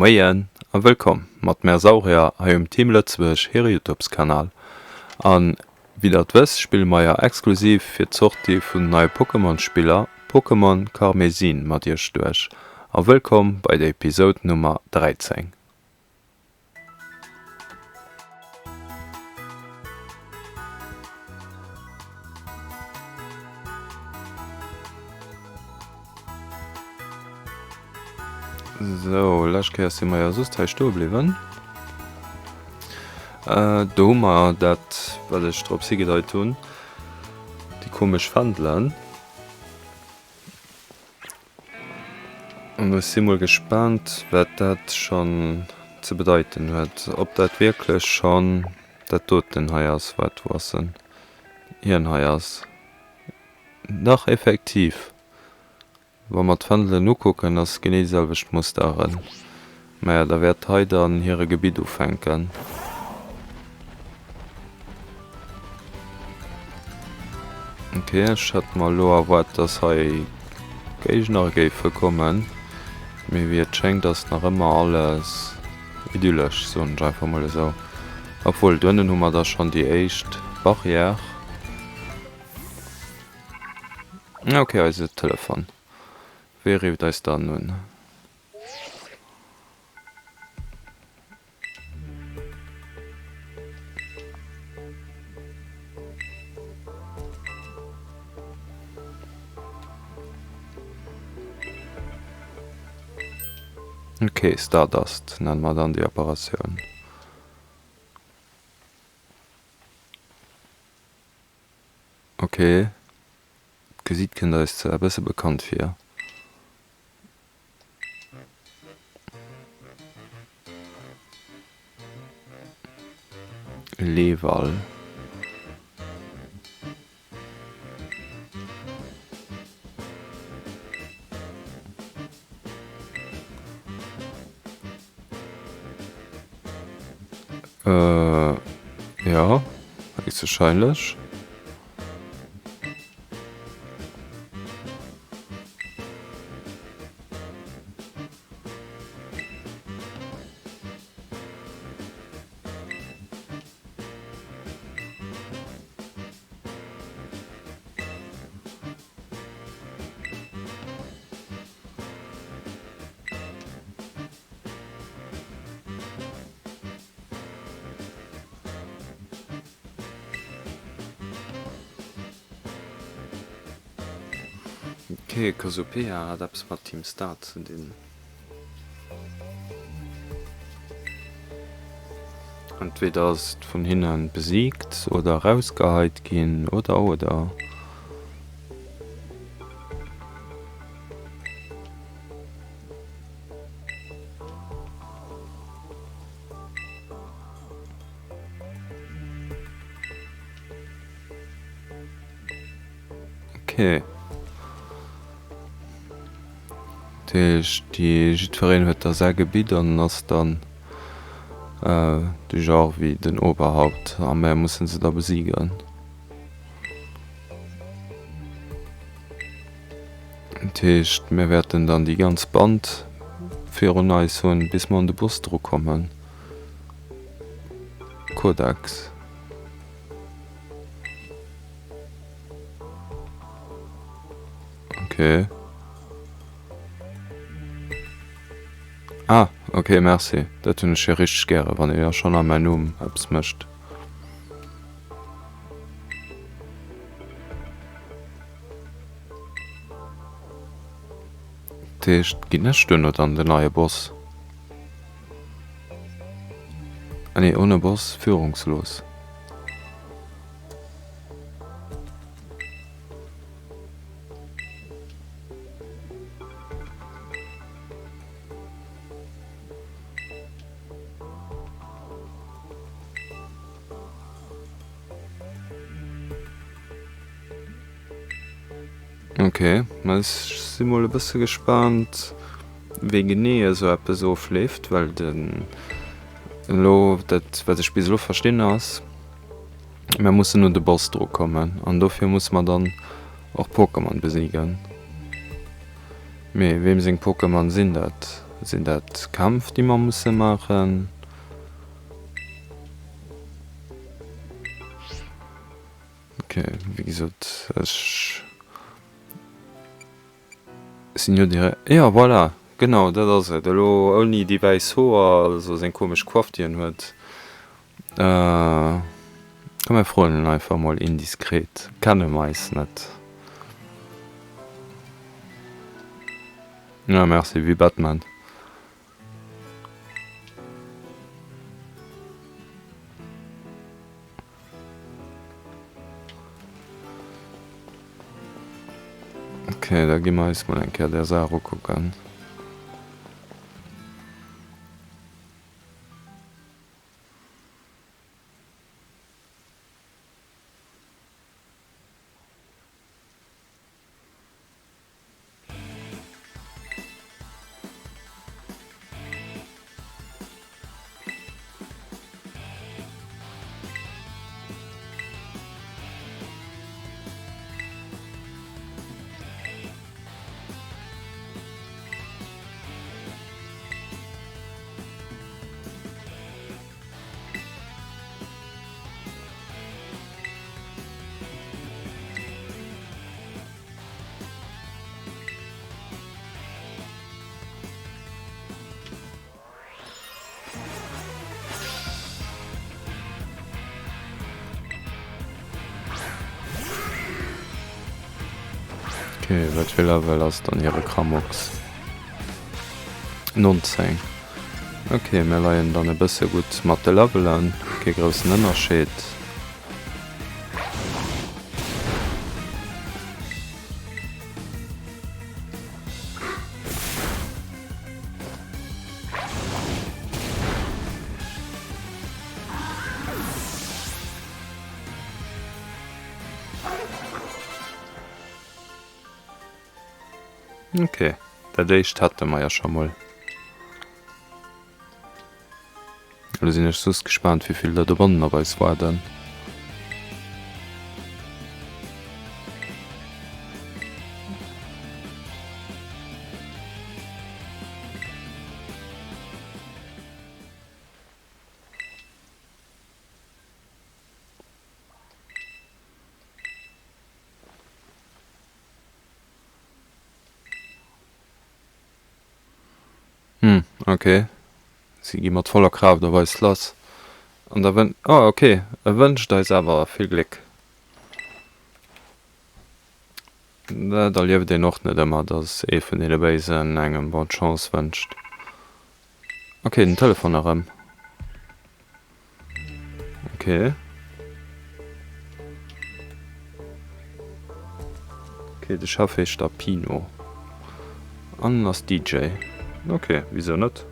Moien a wëllkomm mat mär Saurier hei um Team Lëtzebuerg hire Youtubes Kanal. An wéi der et wësst spille mer jo exklusiv fir d'Sortie vun den neie Pokémon Spiller Pokémon Karmesin mat iech duerch. A wëllkomm bei der Episode Nummer 13. Sou, lescht Kéier si mer jo soss hei stoe bliwwen. Do hu mer dat, wat ech drops higedeit hunn, déi komesch Fändelen. An ech si mol gespaant, wat dat schonn ze bedeiten huet. Ob dat wierklech schonn dat doten hei ass, wat, wou ass en? Hien hei ass. Dach, effektiv. Wa mer d'Fändelen ukucken, ass genee déi selwecht Musteren. Maja, da wäert hei dann hire Gebitt ufänken. Ok, ech hätt mer elo erwaart, dass hei Géigner géife kommen, mee wéi et schéngt ass nach ëmmer alles idyllesch, soen ech einfach mol esou. Obwuel, do ënnen hu mer da schonn déi éischt Barrière. Ok, eise Telefon. Wee rifft eis dann un? Ok, Stardust nennen mer dann déi Operatioun. Ok, d'Gesiit kënnt eis zwar e bësse bekannt vir. Leewall. Äh, jo, héchstwahrscheinlech. Ok, Cassiopeia hat eppes mat Team Star ze dinn. Entweder ass et vun hinnen besiegt oder erausgeheit ginn oder oder. Ok. Dat heescht, déi, jiddwereen huet da säi Gebitt an ass dann du genre wéi den Oberhaupt a mär musse se da besiegen. Dat heescht, mir wäerten dann déi ganz Band virun eis hunn, bis mer un de Boss drukommen. Codex. Okay. Ah, okay, merci. Dat hunn ech jo richteg gäre, wann ee jo schonn a mäin Numm eppes mécht. Dat heescht, ginn ech duerno dann den neie Boss? Ah nee, ohne Boss, führungslos. Ok, mä ech si mol e bësse gespaant wéi genee esou eppes ofleeft, well den elo dat wat ech bis elo verstinn ass, Mir mussen un de Boss dru kommen an dofir musse mer dann och Pokémon besiegen. Mee weem seng Pokémon sinn dat? Sinn dat Kämpf déi mer musse maachen? Ok, wéi gesot, ech sinn jo direkt, jo voilà, genau dat ass et elo, ouni déi wäiss Hoer, also seng komesch Coiffe déi en huet. Komm mir froen en einfach mol indiskret, kenne mer eis net? Ja merci, wéi Batman. Ok, da gi mer eis mol eng Kéier där Saach ukucken. Ok, wat fir Level ass dann hire Kramux? 19. Ok, mir leien dann e bësse gutt mat de Levelen, kee groussen Ënnerscheed. Ok, dat éischt hate mer jo scho mol. Elo sinn ech soss gespaant wéivill der dobannen op eis waarden. Hm, ok. Si gi mat voller Kraaft op eis lass. An da wën, oh ok, e wënscht eis awer vill Gléck. Dat erlieft een och net ëmmer, dass ee vun deene Béisen engem bonne chance wënscht. Ok, den Telefon erëm. Ok. Ok, de Chef heescht da Pino. An en ass DJ. Ok, wisou net?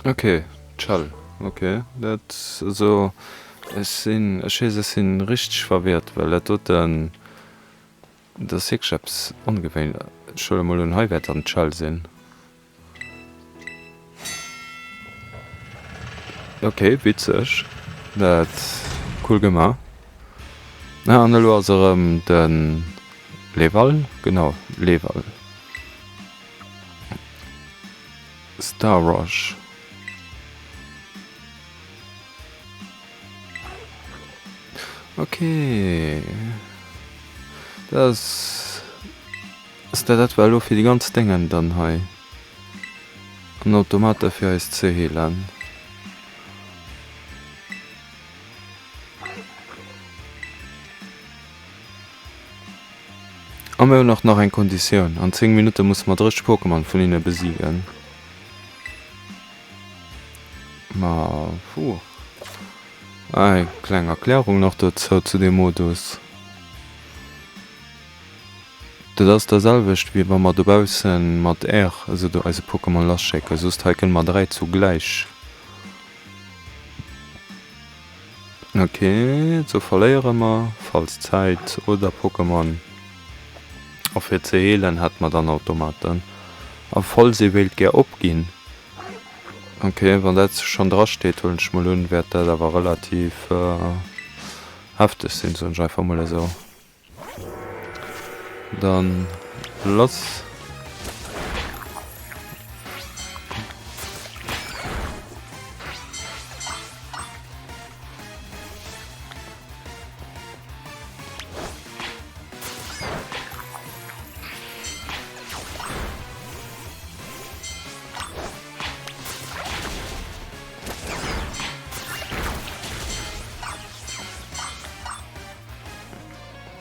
Ok, Tschall, ok, dat also ech sinn, ech weess ech sinn richteg verwirrt, well dat doten, dat ass wierklech eppes ongewéinlech. Ech huele mol un hei wäert dann d'Schell sinn. Ok, witzeg. Dat cool gemaach. Ah, an elo ass erëm de Leval, genau, Leval. Star Rush. Ok. Dat ass. Ass dat etwa elo fir déi ganz Déngen dann hei an Automate fir eis ze heelen? A mir hunn och nach eng Konditioun, An 10 Minutte musse mer 30 Pokémon vun hinne besiegen. Ma puh. Eng kleng Erklärung nach dozou, zu deem Modus. Dat ass dat selwecht wéi wa mer dobaussen mat R esou do eise Pokémon lasschécken, soss hei kënne mer 3 zugläich. Ok, sou verléiere mer falls Zäit oder Pokémon. A fir ze heelen hätte mer dann Automaten. A falls ee wéilt gär opginn. Ok, wann dat schonn dra steet, huelen ech mol un, wäert dat awer relativ hefteg sinn, soen ech einfach mol esou. Dann lass.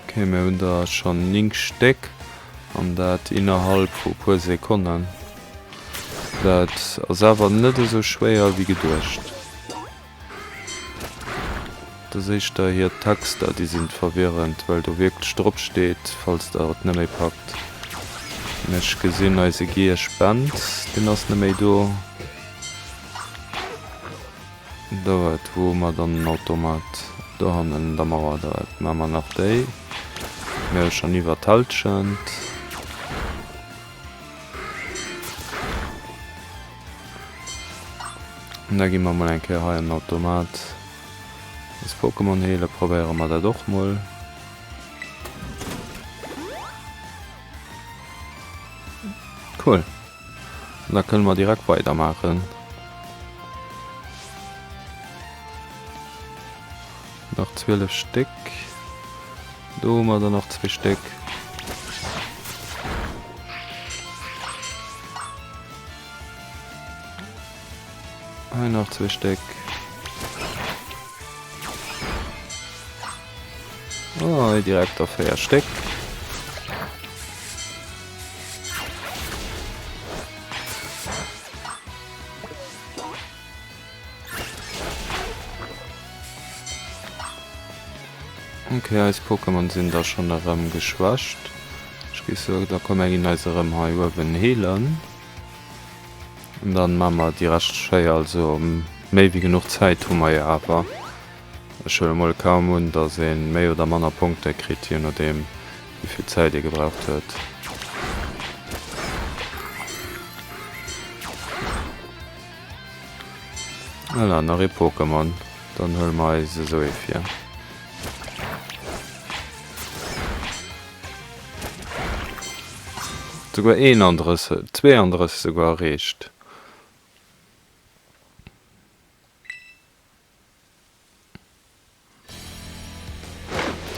Ok, mir hunn der schonn 9 Stéck an dat innerhalb vu puer Sekonnen. Dat ass awer net esou schwéier wéi geduecht. Et ass éischter hir Texter déi sinn verwirrend, well do wierklech drop steet, falls der et net méi packt. Ech gesinn eise Giersch Bent, deen ass net méi do. Do wat, wou hu mer dann den Automat? Do hannen un der Mauer, da wat maache mer nach déi. Mir hu schonn iwwer d'Hallschent. An da gi mer mol eng Kéier hei an den Automat. Eis Pokémon heele probéiere mer dat och mol. Cool. An da kënne mer direkt weidermaachen. Nach 12 Stéck. Do hu mer der nach zwee Stéck. Hei nach zwee Stéck. Oh, hei direkt der 4 Stéck. Ok, eis Pokémon sinn da schonn erëm geschwächt. Ech géif soen, da komm mir ginn eis erëm hei uewen heelen. An dann maache mer déi rescht 4, also méi wéi genuch Zäit hu mer jo awer. Ech huele mol kaum un, dass ee méi oder manner Punkte kritt, je nodeem wéi vill Zäit ee gebraucht huet. Voilà, nach ee Pokémon. Dann huele mer eis esou ee vir. Souguer 31, 32 souguer erreecht.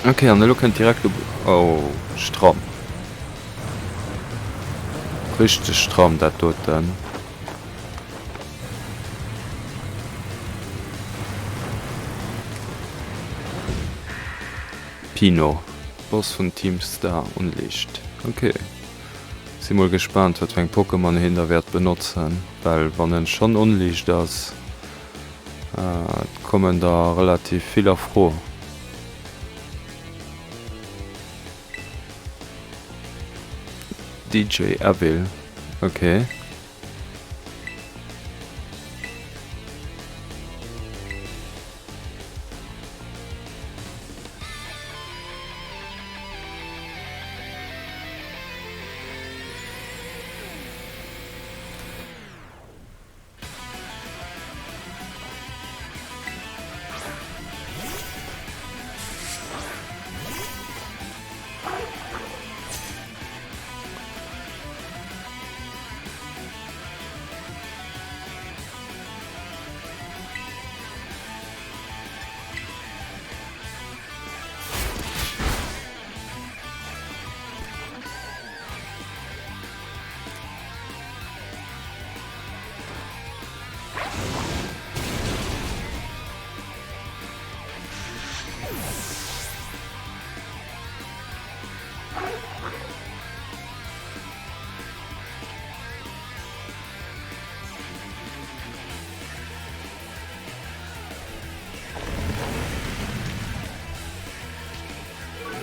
Ok, an elo kënnt direkt de... Oh, stramm. Richteg stramm dat doten. Pino, Boss vun Team Star Unlicht. Ok, si mol gespaant wat fir eng Pokémon hien da wäert benotzen, well wann en schonn Unlicht ass, Et kommen der relativ vill a Fro. DJ Evil, ok.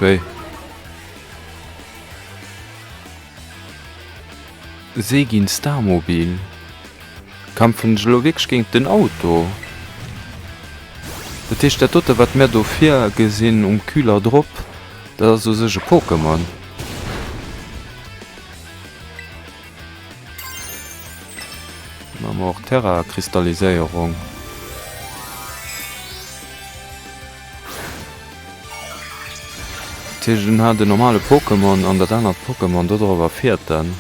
Wéi? Seegin Starmobil? Kämpfen ech elo wierklech géint den Auto? Dat heescht dat dote wat mär do vir gesinn um Kühler drop, dat ass u sech e Pokémon? Terra-Kristalliséierung. Dat heescht, en hat en normale Pokémon an dat anert Pokémon dodrower fiert en.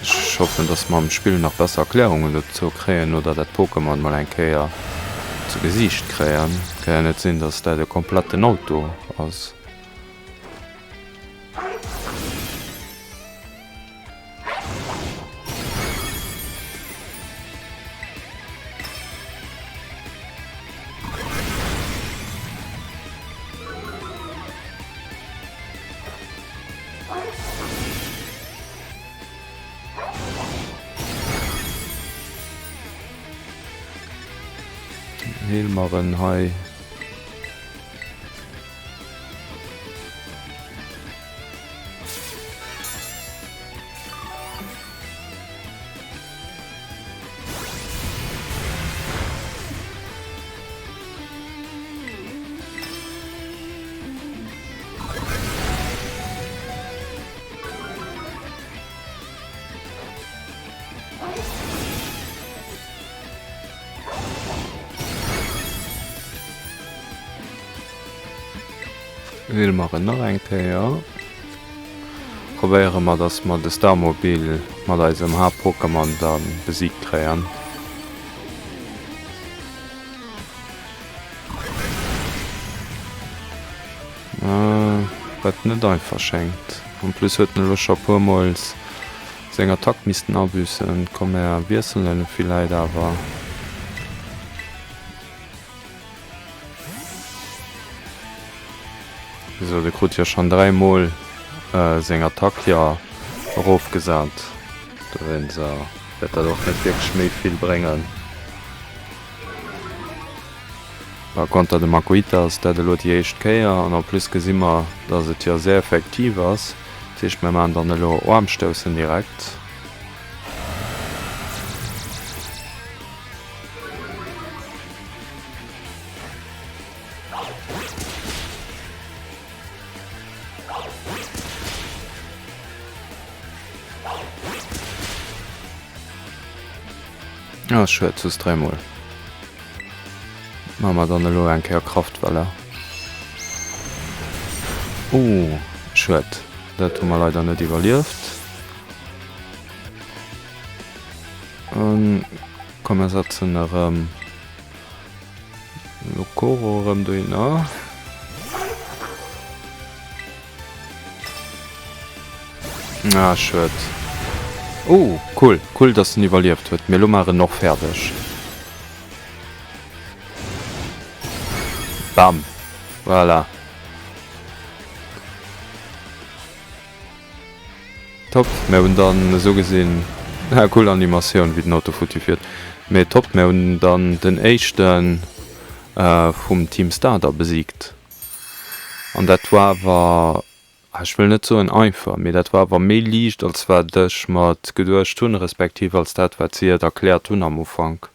Ech hoffen, dass mer am Spill nach besser Erklärungen dozou kréien oder dat Pokémon mol eng Kéier zu Gesiicht kréien. Ka jo net sinn, dass dat e kompletten Auto ass. Heele mer en hei. Heele mer en nach eng Kéier. Probéiere mer, dass mer de Starmobil mat eisem Haaptpokémon da besiegt kréien. Wat net einfach schéngt. En plus huet en elo scho puer mol seng Attack missten abüssen. Komm mär wiesselen villäit awer. Sou, de krut jo schonn 3 mol seng Attack jo erofgesat. Dowéinst wäert dat och net wierklech méi vill bréngen. Par conter de Makuhita ass dat elo déi éischt Kéier an en plus gesi mer, dass et jo sehr effektiv ass. Dat heescht, mir maachen dann elo Oarmstoussen direkt. Ah, schued, just dräimol. Maache mer dann elo eng Kéier Kraftwelle. Oh, schued, dat hu mer leider net iwwerlieft. Komm mer setzen erëm Lokoro erëm dohinner. Ah, schued. Oh, cool. Cool, dass en iwwerlieft huet. Mee elo maache en och fäerdeg. Bam. Voilà. Top, mär hunn dann esou gesinn, ha cool Animatioun wéi den Auto futti fiert, mee top, mär hunn dann den éischten vum Team Star da besiegt an dat war awer, ech wëll net soen einfach, mee dat war awer méi liicht als wat ech mer geduecht hunn, respektiv als dat wat si et erkläert hunn am Ufank.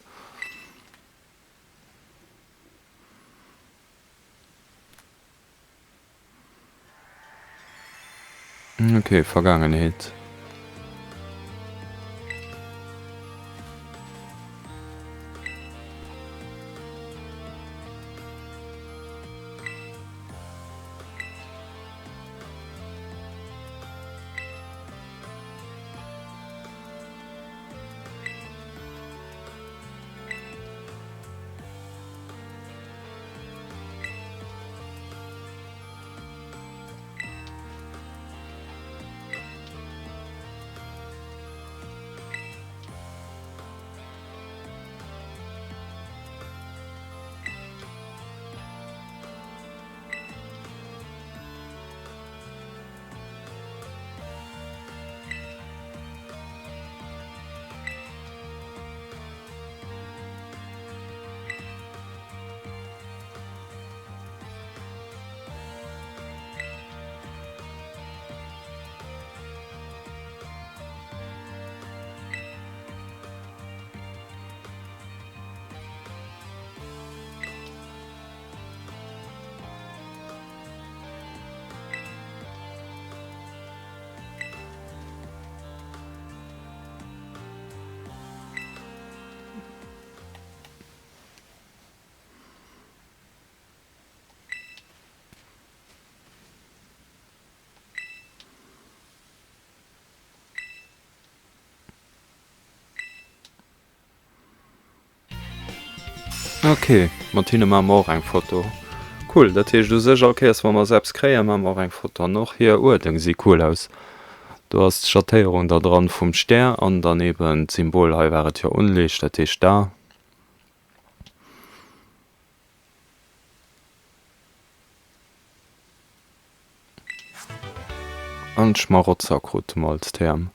Ok, Vergaangenheet. Ok, mat hinne maache mer och eng Foto. Cool, dat heescht u sech all Kéiers wa mer se eppes kréien, maache mer och eng Foto. An och hir Uerdeng si cool aus. Do ass d'Schattéierung da dran vum Stär an dann eben d'Symbol, hei war et jo Unlicht, dat heescht da. An d'Schmarotzer krute mer als TM.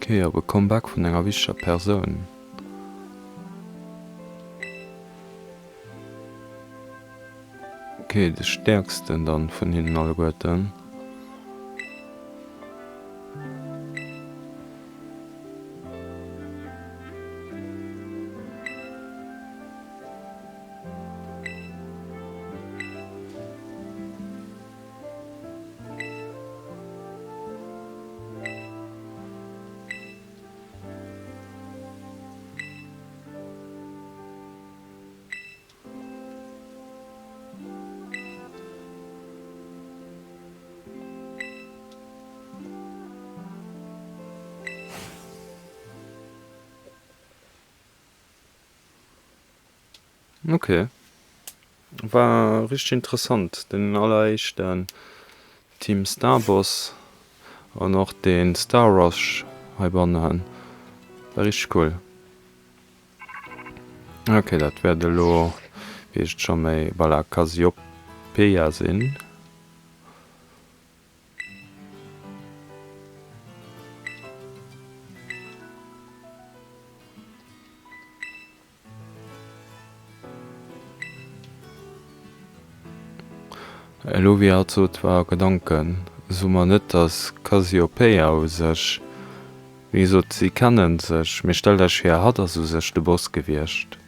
Ok, op e Comeback vun enger wichteger Persoun. Ok, de stäerksten dann vun hinnen alleguerten. Ok, war richteg interessant den alleréischten Team Star Boss an och den Star Rush heibannen war richteg cool. Ok, dat wäert elo wéi heescht et scho méi, voilà, Cassiopeia sinn. Elo wéi hatt sot war a Gedanken, so mer net dass Cassiopeia u sech, wéi gesot si kennen sech, mee stellt iech vir hatt ass u sech de Boss gewiescht,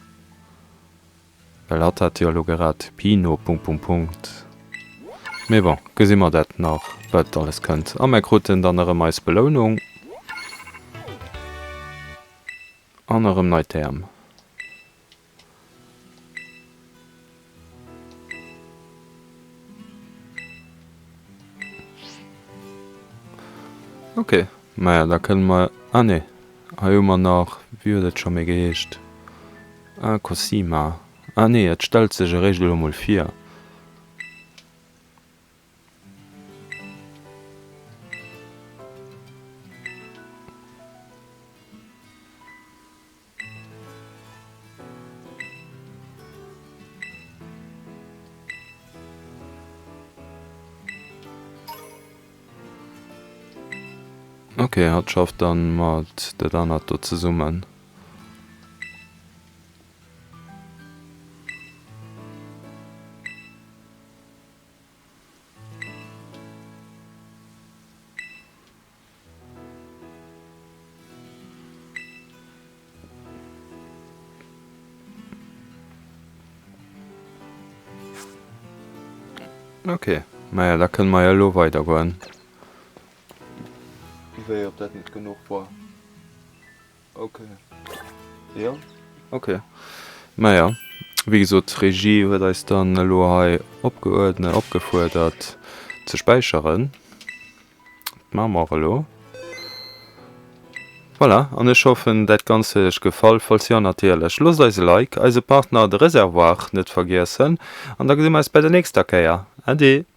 well hatt hat jo elo gerad Pino Punkt Punkt Punkt. Mee bon, gesi mer dat nach wat alles kënnt a mer kruten dann erëm eis Belounung. An erëm nei Term. Ok, maja da kënne mer, ah nee, hei hu mer nach, wéi huet et scho méi geheescht, ah Cosima, ah nee, et stellt sech eréischt elo mol vir. Ok, hatt schafft dann mat dat anert do zesummen. Ok, maja da kënne mer jo elo weidergoen. Wéi, ob dat net genuch war? Ok. Jo? Ok. Maja, wéi gesot, d'Regie huet eis dann elo hei opgeuerdnet, opgefuerdert ze späicheren. Dat maache mer och elo. Voilà, an ech hoffen, dat Ganzt huet iech gefall. Falls jo, natierlech, loosst eis e Like, eise Partner de Reservoir net vergiessen an da gesi mer eis bei der nächster Kéier. Ade!